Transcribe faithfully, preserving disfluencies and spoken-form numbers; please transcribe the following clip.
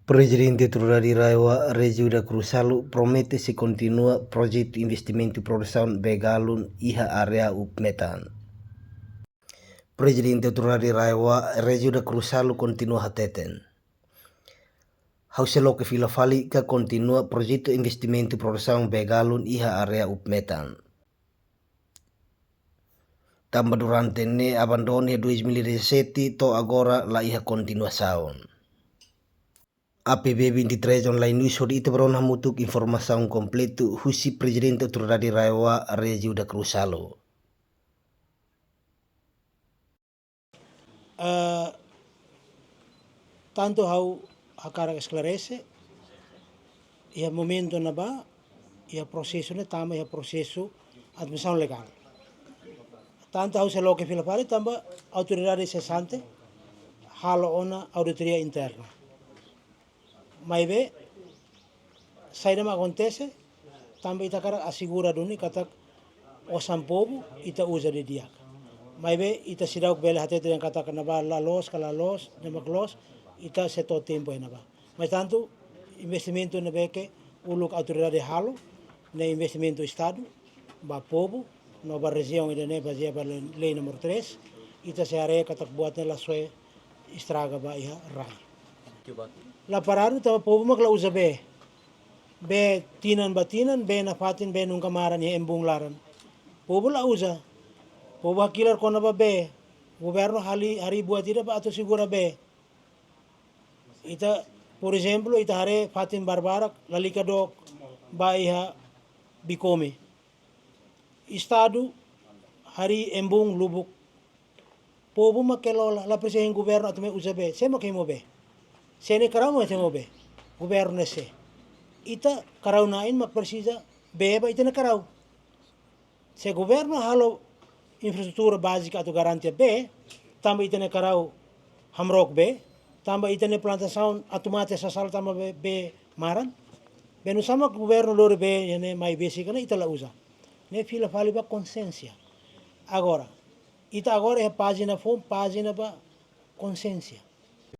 Prezidente Autoridade RAEOA, Régio da Cruz Salu, promete sei kontinua projetu investimentu produsaun bee galon iha área Upmetan. Prezidente Autoridade RAEOA, Régio da Cruz Salu, kontinua hateten: Ha'u sei loke fila fali ka kontinua projetu investimentu produsaun bee galon iha área Upmetan. Tanba durante ne'e abandonu iha dois mil e dezassete to'o agora la iha kontinuasaun. A P B vinte e três Online News hodi ita-boot rona hamutuk informasaun kompletu husi Prezidente Autoridade RAEOA, Régio da Cruz Salu. Ah, tantu ha'u hakarak esklarese, iha momentu ne'ebá, iha prosesu ne'e tama iha prosesu admisaun legál. Tantu ha'u sei loke fila fali tanba autoridade sesante halo ona auditoria interna. Maibé, saida mak akontese, tanba ita hakarak asegura duni katak osan povu ita uza didi'ak. Maibé, ita seidauk bele hatete dehan katak ne'ebá la loos, ka la loos, ne'e mak loos, ita sei to'o tempu iha ne'ebá. Mas tantu, investimentu ne'ebé ke uluk autoridade halo, ne'e investimentu Estadu, ba povu, no ba rejiaun ida-ne'e bazeia ba lei, lei númeru três, ita sei haree katak buat ne'e la soe estraga ba iha rai. La paradu tanba povu mak la uza bee. Bee tinan ba tinan, bee nafatin, bee nunka maran iha embun laran. Povu la uza. Povu hakilar kona-ba bee. Governu hali, harii buat ida ba atu asegura bee. Ita, por ezemplu, ita haree fatin barbarak, lalika dook ba iha Bikome. Estadu harii embun lubuk. Povu mak kelola, la presiza hein governu atu mai uza bee. Sé mak hemu bee? Sé nia karau mak hemu bee? Governu ne'e sé? Ita karau-na'in mak presiza bee ba ita-nia karau. Se governu halo infraestrutura bázika atu garante bee, tanba ita-nia karau hamrook bee, tanba ita-nia plantasaun atu mate sasán tanba bee, bee maran. Bee nusá mak governu lori bee ne'e mai besik ona ita la uza. Ne'e fila fali ba konxiénsia. Agora, ita agora iha pájina foun, pájina ba konxiénsia.